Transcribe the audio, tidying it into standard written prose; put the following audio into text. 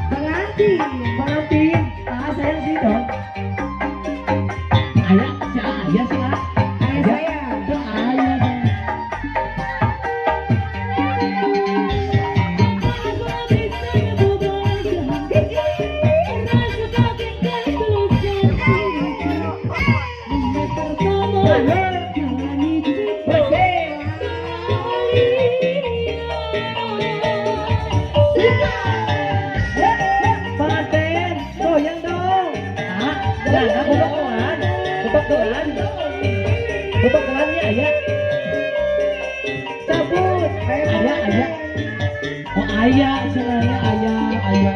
Pengantin. Pengantin. Ah, sayang sih dong. Ayah, si ayah sih ah. Ayah saya. Tuh ayah. Pengantin, goyang dong. Ah, jangan bobok-bobokan. Bobok-bobokan. Bobok-bobokannya ayah. Cabut. Ayah, ayah. Oh ayah, senangnya ayah, ayah.